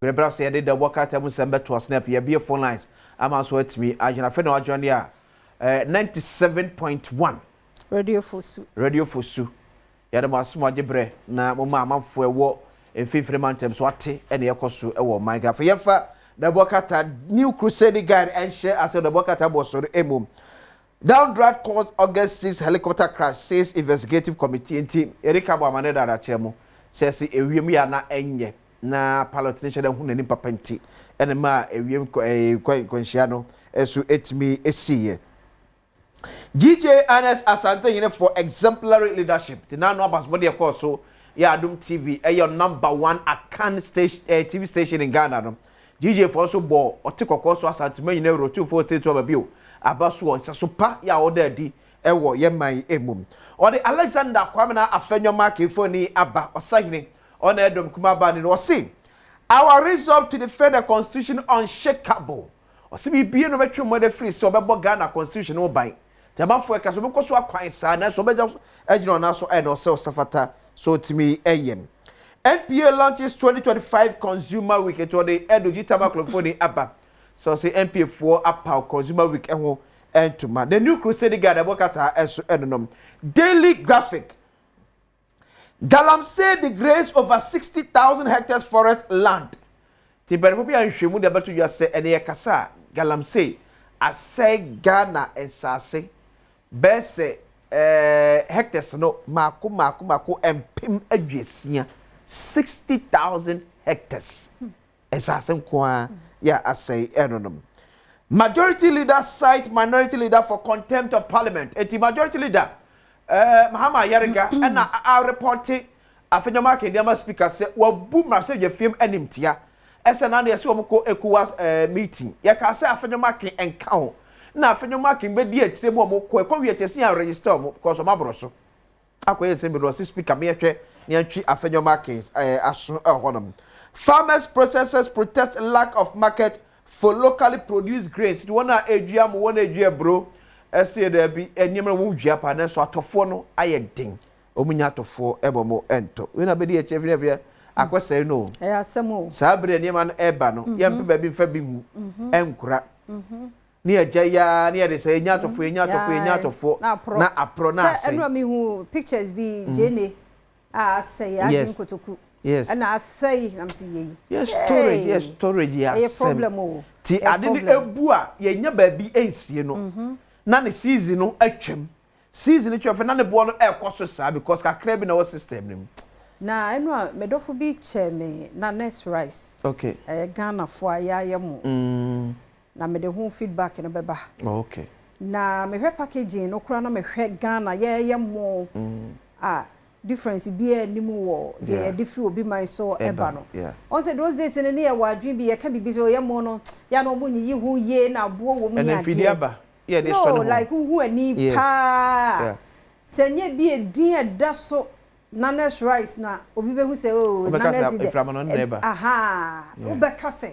Bere sɛ yɛde dɛbɔ kata mu nsɛm bɛtoa so na afei yɛbie phone lines ama nso atumi agyina. Afei na wadwene a 97.1 Radio Fosu. Radio Fosu. Yɛde mo asom agye berɛ na moma amanfoɔ ɛwɔ mfimfini mantam so ate ɛne ɛkɔ so ɛwɔ ɔman Ghana. Afei yɛmfa dɛbɔ kata New Crusading Guide ɛnhyɛ asɛ dɛbɔ kata bɔ so no emu. Down draft cause August 6 helicopter crash, says investigative committee. Nti yɛde ka bɔ amane dada kyerɛ mu sɛ ewiem yɛ ana ɛnyɛ na pilot ne hyɛ dɛ hu n'anim papa, nti ɛne ma ewiem kwanhyia no ɛso etumi esiiɛ. GJNS Asantehene for exemplary leadership. Ti nanu abasobɔde ɛkɔɔ so yɛ Adum TV, ɛyɛ number one Akan station, TV station in Ghana no. GJ foɔ nso bɔ ɔte kɔkɔɔ so Asantema nyinaa wuro 24 tetu aba bio aba so wɔ nsa so pa yɛ a ɔda adi ɛwɔ yɛn man emu. Ɔde Alexander Kwamina Afenyo-Markin ni aba ɔsahene ɔna ɛdɔm kuma aba ne no. Ɔse, "Our resolve to defend the constitution unshakable." Ɔse biribi no bɛtwe mu ɛde firi sɛ ɔbɛbɔ Ghana constitution no ban. Tɛmanfoɔ ɛka so ɔbɛkɔ so akwan saa nanso ɔbɛgya ɛgyina ɔnan so ɛna ɔsɛ ɔsafata so ɔtumi ɛyɛ. NPA launches 2025 Consumer Week. Etu ɔde Edudzi Tamakloe aba sɛ ɔsɛ NPA foɔ apaw Consumer Week ɛho ɛntoma. The New Crusading Guard ɛbɔ kata ɛso ɛnonom. Daily Graphic: Galamsey degrades over 60,000 hectares forest land. Ti mpanyinfo bi a nhwɛmu de abɛto dwa sɛ ɛne yɛ kasa a galamsey asɛe Ghana nsaase bɛɛ sɛ hectares no mako mako mako 60,000, 60,000 hectares nsaase nko ara yɛ asɛe ɛnonom. Majority leader cite minority leader for contempt of parliament. Eti majority leader Mahama Ayariga ɛna a report Afenyo-Markin nneɛma speaker sɛ wabu mmarahyɛbadwafiem animtia. Ɛsɛ na yɛsɛ wɔn kɔ ECOWAS meeting, yɛka sɛ Afenyo-Markin nka ho na Afenyo-Markin bɛdi akyire mu. Wɔn kɔ ɛkɔ wie kyɛ sɛ yɛn register wɔn because wɔn aboro so akɔyɛ nsɛm bi no. Ɔsi speaker meyɛhwɛ ne yɛntwi Afenyo-Markin aso ɛwɔ hɔnom. Farmers, processors protest lack of market for locally produced grains. Wɔn a edua mo, wɔn a edua aburo, ɛsɛ dɛbi nneɛma wɔn dua paa nanso atɔfoɔ no ayɛ den, wɔn nya atɔfoɔ ɛbɔ mo ɛntɔ. Wɔn a bɛdi akyire firi akɔsɛe no. Ɛyɛ asɛm o. Saa bere nneɛma no ɛreba no, yɛn mpɛ baabi nfa bi ngu ɛnkora ne yɛgya yaa ne yɛde sɛ yɛnya atɔfoɔ, yɛnya atɔfoɔ, yɛnya atɔfoɔ na aporɔ na asɛe. Sɛ ɛnura mi hu pictures bi, gyene a asɛe agye nkotoku ɛna asɛe nam si yɛ yi. Yɛ storage, yɛ storage yɛ ɛyɛ asɛm. Problem o. Ti ade no ebu a yɛnya baabi nsie no na ne season no atwam, season no twam fɛ na ne boɔ no ɛrekɔ so saa because kakra bi na ɛwɔ system no mu. Na ɛnu a medɔfo bi kyɛ me Nanes rice. Ɛyɛ Ghanafoɔ a yɛayɛ mo. Na mede ho feedback no bɛba. Na mehwɛ packaging no koraa na mehwɛ Ghana yɛyɛ mo a, difference biara anim wɔ deɛ yɛde firi obi man so ɛba no. Ɔn sɛ those days no ne yɛwɔ adwene bi, yɛka biribi sɛ ɔyɛ mo no yɛ na ɔmo nyiyi ho yie na aboɔ wɔ mu ne adeɛ. Ɛnna aba yɛde sɔ ne ho. No, like wohu ani paa sɛ nye bi edin ɛda so Nanes rice na obi bɛhu sɛ o Nanes de aha wobɛka sɛ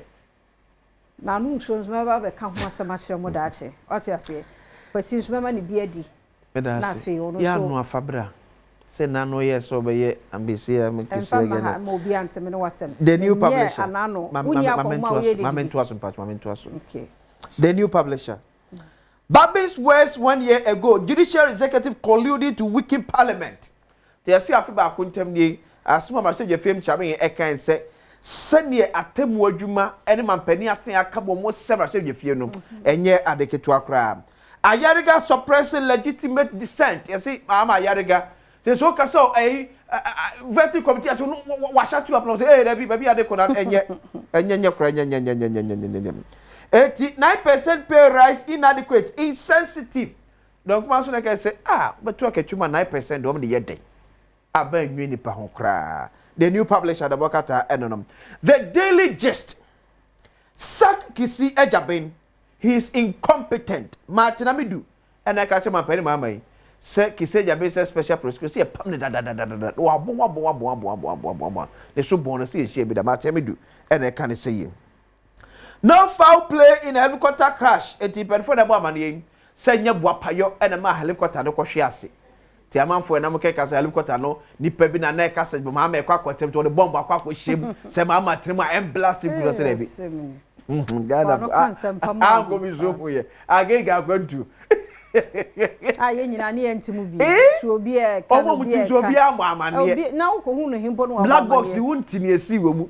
na ano nsuo nso mɛba bɛka ho asɛm akyerɛ mo daakye. Ɔte aseɛ, Kwasi nso mɛma ne bi adi. Na afei ɔno nso yɛ ano afabra sɛ nano yɛ sɛ ɔbɛyɛ ambesi a mekesi ɛgɛ no ma obi anteme ne wasɛm. The New Publisher. Anano wunni akɔmɔ a woyɛ didi. Maame ntoa so mpatwa, maame ntoa so. The New Publisher: Bagbin's words one year ago, judicial executive colluding to weaken parliament. Te yɛsi afe baako ntam nie asɛm a mmarahyɛbadwa fiem kyame ɛkan sɛ sɛneɛ atemmu adwuma ne mampanin atene aka bɔ mo sɛ mmarahyɛbadwa fie no ɛnyɛ ade ketewa koraa. Ayariga suppressing legitimate dissent. Yɛsi Mahama Ayariga sɛ so kasa ɛyi vetting committee asɛ no wahyɛ to up na sɛ ɛyɛ dɛbi baabi ade kɔ na ɛnyɛ koraa, ɛnyɛ nyɛ nyɛ nyɛ nyɛ nyɛ nyɛ. 89% pay rise inadequate, insensitive. Dɔnkuma nso na kɛ sɛ ah bɛto akatwuma 9% wɔn de yɛ den aba nwi nipa ho koraa. The New Publisher dɛbɔ kata ɛnonom. The Daily Gist: sack Kissi Agyebeng, he is incompetent. Martin Amidu ɛna ɛka kyerɛ mampanin maama yi sɛ Kissi Agyebeng sɛ special prosecutor sɛ yɛ pam ne dadadadada wabɔ wabɔ wabɔ wabɔ wabɔ wabɔ wabɔ ne so bɔn no sɛ yɛhyia bi da. Martin Amidu ɛna ɛka ne sɛ yie. No foul play in helicopter crash. Eti mpanyinfoɔ na ɛbɔ amaneɛ yi sɛ nyɛ buapayɔ ɛna ma helicopter no kɔhwe ase. Nti amanfoɔ ɛnam kɛka sɛ helicopter no nipa bi na na ɛka sɛ Mahama ɛkɔ akɔtɛm nti wɔde bɔmb akɔ akɔhyɛ mu sɛ Mahama tene mu a ɛmblast gu no sɛ daabi. Ghana Ɔno ka nsɛmpa ma ankɔ mi so hu yɛ agege akwantu. A yɛn nyinaa ne yɛn nti mu bi. So obi a ɛka no obi a ɛka. Obi a mɔ amaneɛ. Obi na wokɔ hu no hempo no wabɔ amaneɛ. Black box wo nti ne esi wɔ mu.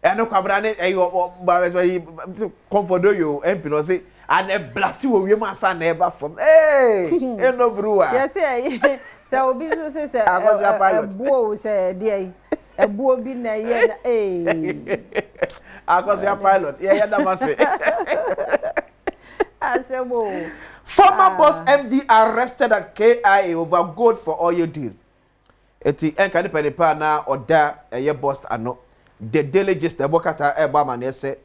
Ɛno kwabena ne ɛyi ɔ kɔnfɔdoyo MP no ɔse ana ɛblase wɔ wiem ansa na ɛba fam ee ɛnɔ bruwa. Yɛse ɛyi sɛ obi nso se sɛ ɛbuo o sɛ ɛdeɛ yi ɛbuo bi na ɛyɛ na ee. Akɔsoa pilot yɛ yɛ dam ase. Asɛm o. Former boss MD arrested at KIA over gold for oil deal. Enti ɛnka ne panin pa a na ɔda ɛyɛ Bost ano, The Daily Gist ɛbɔ krataa ɛrebɔ amaneɛ sɛ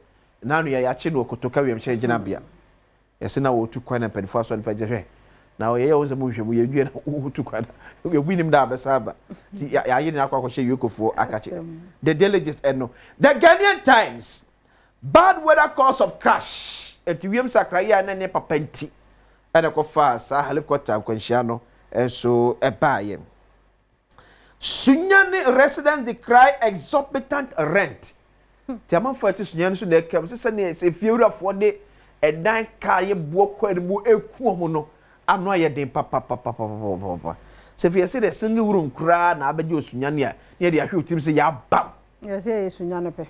n'ano yɛ yɛakye no wɔ Kotoka wiemhyɛn gyinabea. Yɛse na ɔretu kwan na mpanimfoɔ asɔ nipa gye hwɛ na ɔyɛ yɛ wɔn sɛ monhwɛ mu yɛnwie na wotu kwan na obi nim da abɛsa aba nti yɛayere no akɔ akɔhyɛ Yokofoɔ akakye. The Daily Gist ɛno. The Ghanaian Times Bad weather cause of crash Enti wiem sakraeɛ a na ɛnyɛ papa nti na ɛkɔfaa saa helicopter nkwanhyia no nso baeɛ. Sunyani residents decry exorbitant rent. Nti amanfoɔ a ɛte Sunyani so na ɛka mu sɛ sɛdeɛ sɛ efiewurafoɔ de ɛdan kaa yɛ boɔ kɔ anim eku wɔn no ano ayɛ den papapapapapapa. Sɛ fi yɛsɛ deɛ single room koraa na abɛgye wɔ Sunyani a ne yɛde ahwɛ wo tirim sɛ yɛabam. Yɛsɛ yɛ Sunyani pɛ.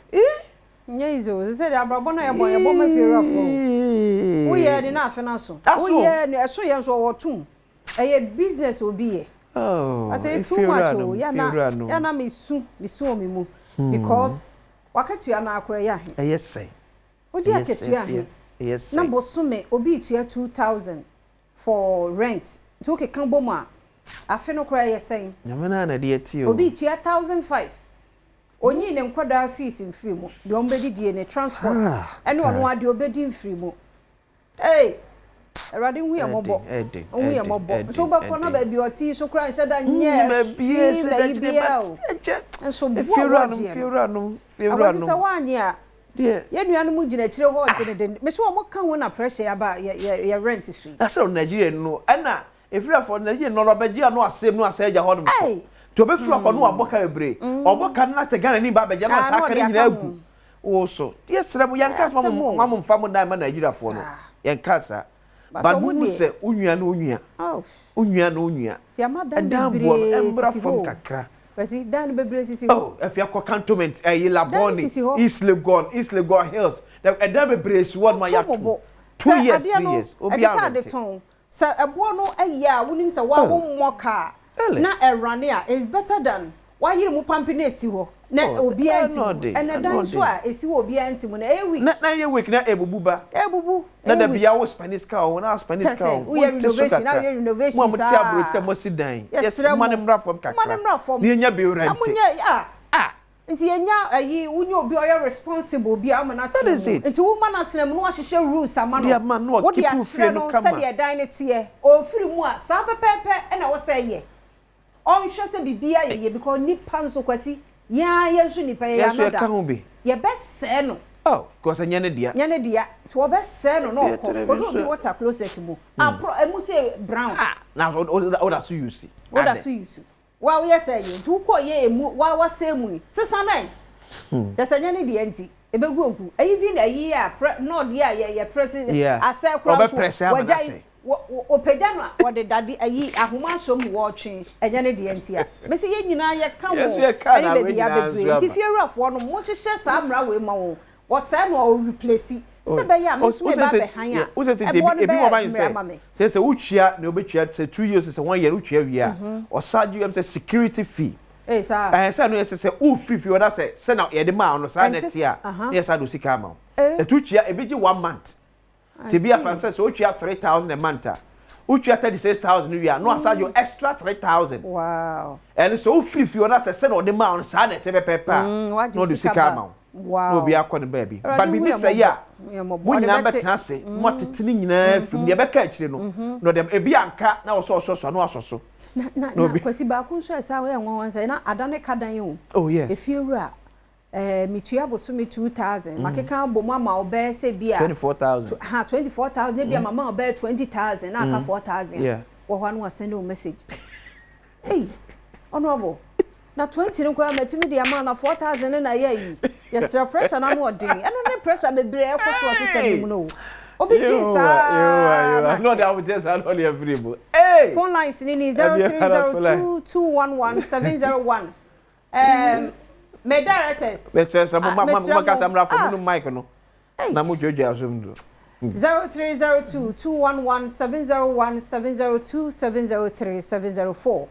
Nyɛ easy o. Sesei deɛ abrabɔ no a yɛbɔ no yɛbɔ ma fiewurafoɔ o. Woyɛɛ ni na afe no aso. Woyɛɛ ni ɛso yɛ nso ɔwɔ tom. Ɛyɛ business obi yɛ. But ɛyɛ too much o. Yɛ na yɛ na me su me su wɔ me mu because wakatua no ara koraa ɛyɛ ahe. Ɛyɛ sɛn. Wogye akatua ahe na bosome obi retua 2000 for rent nti wokeka bɔ mu a afe no koraa ɛyɛ sɛn. Nyame no ara na ɛde atie o. Obi retua 1005. Ɔnyii ne nkwadaa fees mfiri mu, deɛ wɔbɛdidie, ne transport, ɛne ɔno ara deɛ ɔbɛdi mfiri mu. Ei! Awurade nhu yɛn mmɔbɔ, ɔnhu yɛn mmɔbɔ. Nso wobɛkɔ na baabi a ɔte yi so koraa nhyɛ da nyɛ extreme ayi biara o. Nso bo a wɔgyeɛ no, Akwasi sɛ woannye a, yɛn nuanom gyina akyire hɔ regye no denden. Mese wɔka ho na pressure aba yɛ rent so yi. Na sɛ Nigeria no, ɛna Efiri afɔ na yie nɔrɔ bɛgye ano asɛm no asɛ agya hɔ nom kɔ. Nti ɔbɛfiri akɔ no wabɔ ka bebree. Ɔbɔ ka no na sɛ Ghana ni ba abɛgye no saa ka no nyinaa agu wo so. Nti yɛsrɛ mo yɛnka sɛ ma mo mfa mo dan ma Nigeriafoɔ no. Yɛnka saa. But mo hu sɛ wo nua ne wo nua. Wo nua ne wo nua. Ɛdan boɔ no ɛmmra fam kakra. Oh, ɛfi akɔ cantonment, ɛyi Labone, East Legon, East Legon Hills. Ɛdan bebree si hɔ nom a yɛato. 2 years, 3 years. Obiara rente. Sɛ ɛboɔ no yɛ a wonim sɛ woa wo mmɔ car na ɛrane a it's better than woayere mu pampe na ɛsi hɔ na obiara nte mu. Ɛnɛ dan nso a ɛsi hɔ obiara nte mu no ɛyɛ weak. Na ɛyɛ weak na ɛbubu ba. Ɛbubu, ɛyɛ weak. Na da biara wo spend sika wɔ ho na spend sika wɔ ho. Woyɛ renovation na woyɛ renovation saa. Mo a mote aburokyire moasi dan. Yɛsrɛ mo. Momma no mmra fam kakra. Momma no mmra fam. Na yɛnya bi rente. Na monyɛ ah. Ah. Nti yɛnya ayi wonya obi a ɔyɛ responsible bi a woma no atena mu. Nti woma no atena mu na wahyehyɛ rules ama no. Wode akyerɛ no sɛdeɛ ɛdan no teɛ. Ɔfiri mu a saa pɛpɛɛpɛ na ɛwɔ sɛ ɛyɛ. Ɔnhwɛ sɛ biribiara yɛ yie because nipa nso Kwasi yɛn ara yɛn nso nipa yɛyɛ another. Yɛbɛsɛe no. Oh, because ɛnyɛ ne dea. Nyɛ ne dea. Nti wɔbɛsɛe no na ɔkɔ. Kɔhwɛ obi water closet mu. Aporɔ, ɛmu te brown. Ah, na woda so use. Woda so use. Wa woyɛ sɛ yɛ nti wokɔ yɛ emu wa wasɛe mu yi sesa no ɛ kyɛ sɛ nyɛ ne deɛ nti ɛbɛgu ogu even ayi a prɛ nɔɔd yi a yɛ yɛ prɛse asɛ kora nso wagya yi wɔpagya no a wɔde dade ayi ahoma asɔ mu wɔtwe ɛnyɛ ne deɛ nti a mesi yɛ nyinaa yɛka ho ɛne baabi abɛdure nti fiewurafoɔ no mo hyehyɛ saa mmara wei ma wɔn Wɔsɛe no a ɔreplesi. Sɛ ɛbɛyɛ a me nso meba abɛhan a, ɛboɔ no bɛyɛ mmerɛ ama me. Sɛ sɛ wotua nea wobɛtua sɛ 2 years sɛ 1 year wotua wie a ɔsan gye sɛ security fee. Ee saa. Ɛhɛn sɛ ɛno yɛ sɛ sɛ wofiri fie hɔ na sɛ sɛ na yɛde maa wo no saa na ɛte a na yɛsan de wo sika ama wo. Ɛti wotua ebi gye one month. Nti ebi afa sɛ sɛ wotua 3000 a month a wotua 36,000 no wie a na wasan gye wo extra 3000. Wow. Ɛno sɛ wofiri fie hɔ na sɛ sɛ na ɔde maa wo no saa na ɛte pɛpɛɛpɛ a na ɔde wo sika ama wo. Wow. Na obi akɔ ne baabi. But biribi sɛe a, mo nyinaa bɛtena ase, mo atete ne nyinaa afiri mu. Deɛ ɛbɛka akyire no, na ɔde ebi anka na ɔsɔ ɔsɔ so a na wasɔ so. Na na na Kwasi baako nso a ɛsan yɛ nwanwa sɛ na ada ne ka dan o. Oh yes. Efie wura ɛɛ metua bosome 2000 makeka abɔ mu ama wo bɛyɛ sɛ bi a. 24,000. Ha 24,000 ebi a mama wo bɛyɛ 20,000 na aka 4,000. Yeah. Wɔ hɔ a na wasɛnde wo message. Ei honourable na 20 no koraa matumi de ama na 4000 no na ɛyɛ ayi. Yɛsrɛ pressure no ano ɔden. Ɛno ne pressure bebree a ɛkɔ so wɔ system no mu no o. Obi dwen saa na ate. Phone lines no ni 0302 211 701. Um, me directors. Mesrɛ sɛ mo ma mo kasa mmra fam ah. mo no mic no. Na mo dwadwa asom do. 0302 211 701 702 703 704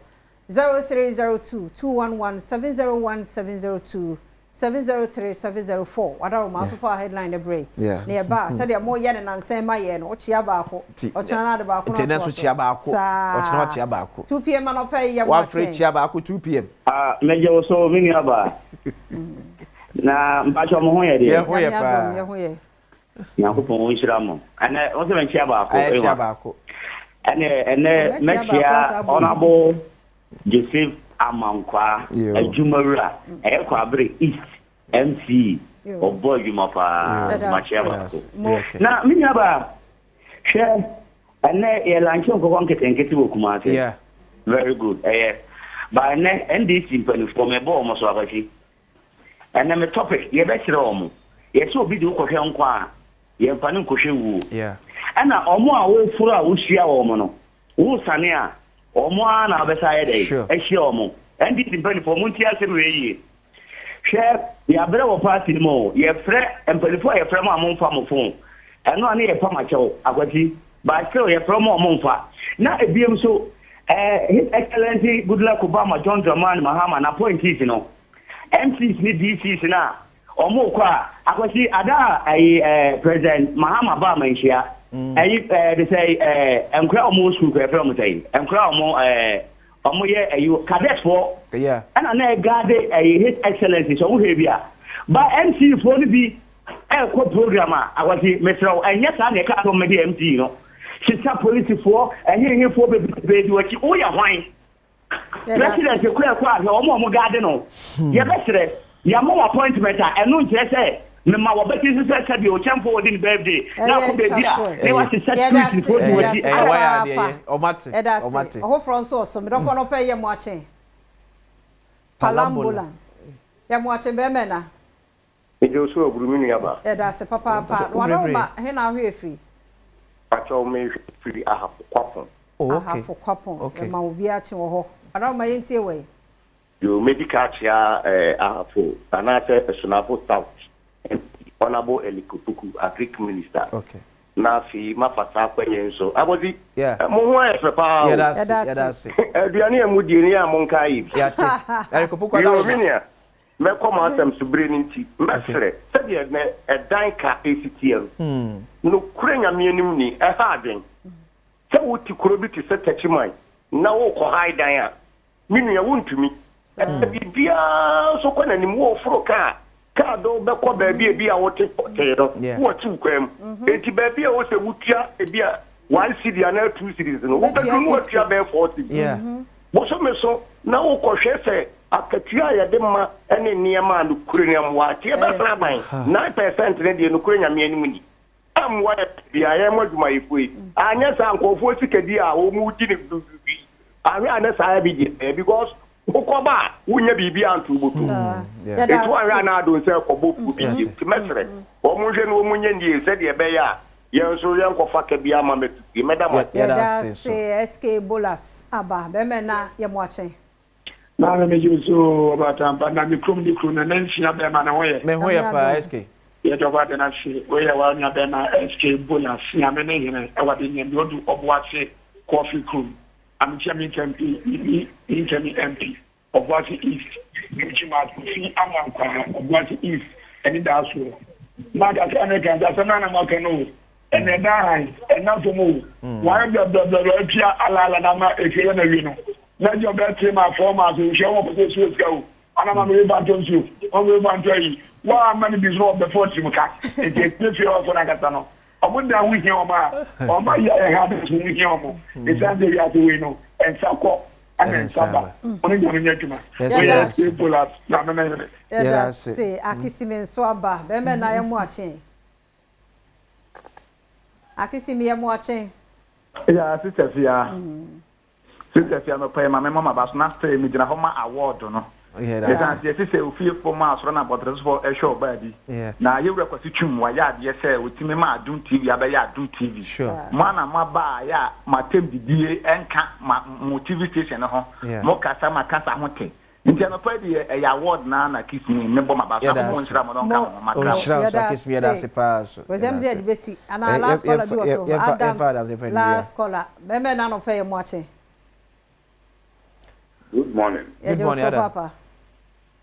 0302 211 701 702 703 704 Wadaroma asofo a headline no brɛ Yeah. na yɛba a sɛdeɛ moyɛ no nansa yi ma yɛn no wokyea baako Nti ɔkyena no ade baako no nti ɛnɛ atoa nso so kyea baako ɔkyena saa wakyea baako. 2 pm anɔpa yi yɛ mo Wafrɛ akyɛn. kyea baako 2 pm. Ah, mɛgye wo so me nua baa. Na mpakyɛ mo ho yɛ deɛ? Yɛ ho yɛ Nyame adom paa. yɛ ho yɛ. Nyankopɔn ɔnhyira mo. Ɛnɛ wo sɛ menkyea baako Ayɛ kyea ewa. baako. Ɛnɛ ɛnɛ Ɔbɛkyea baako asa mɛkyea abɔ obi din. Honourable Joseph Amankwaa, Yo. adwumawura, ɛyɛ Kwaabere East MC, Yo. ɔbɔ adwuma paa, Yɛda makyea ase. baako. Mo. Okay. Na me nua baa, hwɛ, ɛnɛ yɛ lanche nkɔkɔ nketenkete wɔ Kumasi. Yeah. Very good, ɛyɛ. Ba ɛnɛ NDC mpanimfoɔ mebɔ wɔn so akwasi. Ɛnɛ me topic yɛbɛkyerɛ wɔn. Yɛsɛ obi de wokɔhwɛ nkwa a, yɛmfa no nkɔhwɛ wuo. Yeah. Ɛna wɔn a wɔforo a wohyia wɔn no, wosane a, wɔn ara na wɔbɛsa ayɛ dɛ Sure. ahyia wɔn. NDC mpanimfoɔ mo nti asɛm wei yie. Hwɛ, yɛabrɛ wɔ party no mu o. Yɛfrɛ mpanimfoɔ a yɛfrɛ mo a momfa mo phone. Ɛno a ne yɛpa mo akyɛw akwasi. But still yɛfrɛ mo a momfa. Na ebiem so, eh, His Excellency Goodluck Obama John Dramani Mahama na appointees no, MCs ne DCs no a wɔn kɔ a, akwasi ada a ɛyi eh, President Mahama ba amanhyia. Ɛyi eh, de sɛ eh, nkora a wɔn wɔ school kɔ yɛfrɛ wɔn sɛ nkora a wɔn eh, wɔn yɛ ɛyi cadet foɔ Yeah. ɛna na ɛgaade ɛyi His Excellency sɛ wɔn hwɛ bi a ba MC foɔ no bi ɛkɔ program a akwasi mesrɛ wo ɛnyɛ saa na ɛka sɛ ɔmmɛde MC no sisa polisifoɔ ɛhehefoɔ bebree di wɔkyi woyɛ hwan Yɛda ase. President kura kɔ ahwɛ wɔn a wɔn gaade no yɛbɛsrɛ yɛama wɔ appointment a ɛno nkyerɛ sɛ mema wɔbɛti so sɛ sɛdeɛ ɔkyɛmfo wɔdi ne birthday na Ɛyɛ akɔ baabi ntwa a so ɛ. ne wasesa Yɛda security ase. foɔ di Yɛda wɔakyi ase Ɛyɛ wayɛ adeɛ papaapa. yɛ. Ɔmate. Yɛda ase. Ɔmate. Ɔfoforɔ nso ɔso. Medɔfoɔ no pɛ yɛ mo akye. Palambola. Yɛ mo akye bɛrima na. Megye wo so aburu me nuaba. Yɛda ase papaapa. Na wadaroma he na ahwɛ efiri. Pakyɛw mehwɛ firi Ahafo Kwapon. Oh, okay. Ahafo Kwapon. Okay. Yɛma obi akye wɔ hɔ. Wadaroma yɛntie wɔ yi. Yo medi ka akyea eh, Ahafo anaasɛ Asunafo South MP Honourable Eric Opoku, Agric Minister. Okay. Na afei mafa saa akwannya yi so. Abɔdzi, Yeah. mo ho ayɛ fɛ paa o. Yɛda ase. Yɛda Yɛda ase. ase. Aduane a mudie no yɛ a monka ayɛ bi. Yɛate. Eric Opoku Yo, me Adaroma. nua, mɛkɔ m'asɛm so bere no nti, Okay. mɛsrɛ sɛdeɛ nɛ ɛdan ka esi teɛ no, nokorɛ Nyame anim ni, ɛha adwen. Sɛ wote kuro bi te sɛ Techiman na wokɔ hae dan a, me nua wontumi. Ɛsɛ biribiara nso kɔ n'anim, woforo kaa, kaa de wobɛkɔ baabi a ebi a wote pɔtee no, Yeah. wowɔ kyiw kwan mu. Enti baabi a ɛwɔ sɛ wotua ebi a 1 cedi anaa 2 cedis no, Wobɛtua wobɛduru no 50. watua bɛyɛ 4 cedis. Bosome so na wokɔhwɛ sɛ akatua a yɛde ma ne nneɛma a nokorɛ no mmoa nti yɛbɛsra aban 9% no deɛ nokorɛ Nyame anim ni ammoa yɛ bia yɛn adwumayɛfoɔ yi anyɛ saa nkurɔfoɔ sikadi a wɔn di ne dududu ahwɛ a ne saa bi gye because wokɔba a wonya biribi anto wobotu Yɛda ɛtu ahwɛ a ase. na ado sɛ kɔbɔ buo bi die nti mɛsrɛ wɔn nhwɛ no wɔn nyɛ nie sɛdeɛ ɛbɛyɛ a yɛn nso yɛnkɔfa ka bi ama mɛtu fie mɛda mo ase. Yɛda Yɛda ase nso. ase SK Bolas aba. Bɛrima na yɛ mo akye. Maame megye so ɔbatampa na me kurom de kuro na nansia bɛrima ne ho yɛ. Me ho yɛ Nyame paa adom. SK. Yɛde ɔba de no ase woyɛ wa nua bɛrima SK Bolas Nyame ne hene ɛwɔ de nyɛ deɛ ɔdu Ɔboase kɔɔfe kurom. Amekyia me ntɛm mi ntɛm MP Ɔboase East Jima Kofi Amankwaa Ɔboase East ɛne daa soɔ. Na kakra ne kan asɛm na anam aka no o. Ɛnɛ ɛda han ɛna fam o. Wɔayɛ blɛblɛblɛ atua alaala na ama efie yɛ na wie no. Na gye ɔbɛyɛ 3 months 4 months nhwɛ wɔn kɔsɛ esuo sika o. Ana ma mebe ba ntɔ nsuo wɔn mebe ba ntɔ ayi wɔn ama no bi so na ɔbɛfɔ ɔtirim ka nti efie fie ɔfɔ n'ankasa no ɔmo dan ho hia wɔn a ɔmo ayi ayɛ ha de so ho hia wɔn esan sɛ wiase wei no nsa kɔ ɛna nsa ba ɔno nyame nyɛ adwuma Yɛda wei yɛ ase. SK Bolas na mene hene. Yɛda Yɛda ase. ase. Akisimi nso aba. Bɛrima na yɛ mo akye. Akisimi yɛ mo akye. Ya sister fia. Sister Afia anɔpa yi ma me mmɔ m'aba so na afei me gyina hɔ ma award no. Ɛsiane sɛ yɛte sɛ ofiefoɔ mu a asɔre no abɔdresfoɔ ɛhwɛ ɔbaa bi. Na yɛwura Kwasi Twum wayɛ adeɛ sɛ ɔtumi ma Adom TV abɛyɛ Adom TV. Mo a na mo aba a yɛ a mo atɛm didie ɛnka ma mo TV station no ho. Mo kasa ma kasa ho te. Nti anɔpa yi deɛ ɛyɛ award no ara na kiss me me bɔ m'aba so. Nyankopɔn nhyira mo na ɔnka mo ho. Makra mo. Ɔnhyira wo nso kiss me yɛda ase paa nso. Kwasi ɛm sɛ yɛde bɛsi anaa last caller bi wɔ so Adams last caller. Bɛmɛ na anɔpa yi mo akye. Good morning. Good morning, Adam. Papa.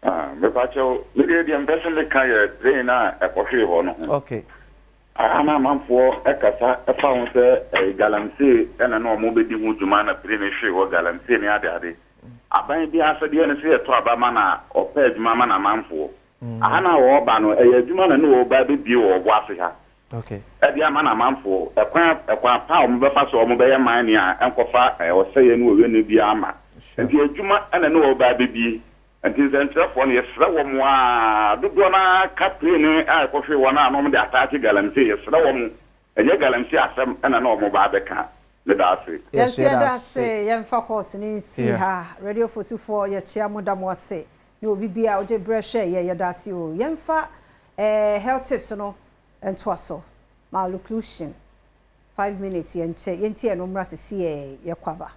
Ah, mepa kyɛw, me deɛ deɛ mpɛ sɛ meka yɛ plane a ɛkɔhwee hɔ no ho. Okay. Aha na amanfoɔ ɛkasa ɛfa ho sɛ ɛyɛ galamsey ɛna na wɔn bɛdi ho dwuma na plane hwee hɔ galamsey ne ade ade. Aban bi asɛdeɛ ne sɛ yɛtɔ aba ma na ɔpɛ adwuma ma n'amanfoɔ. Aha na wɔreba no ɛyɛ adwuma na ne wɔreba bɛbie wɔ ɔbo ase ha. Ɛde ama n'amanfoɔ. Ɛkwan ɛkwan pa a wɔbɛfa so a wɔbɛyɛ mining a ɛnkɔfa ɔsɛeɛ ne ɔwɛne biara mma. Nti adwuma na ne wɔreba abɛbie. Nti nsɛnkyerɛfoɔ no yɛsrɛ wɔn ara, dodoɔ no ara ka plane a ɛkɔhwee wɔn a na wɔde ataakye galamsey, yɛsrɛ wɔn, ɛnyɛ galamsey asɛm na na wɔreba abɛka. Meda ase. Yɛn nso yɛda ase. Yɛmfa course no nsi ha. Radio Fosufoɔ yɛkyea mo da mo ase. Ne obi biara a ɔgye berɛ hwɛ yɛn yɛda ase o. Yɛmfa health tips no ntoa so. Malocclusion 5 minutes yɛnkyɛ yɛntie ɛno mmra sesiɛ yɛkɔ aba.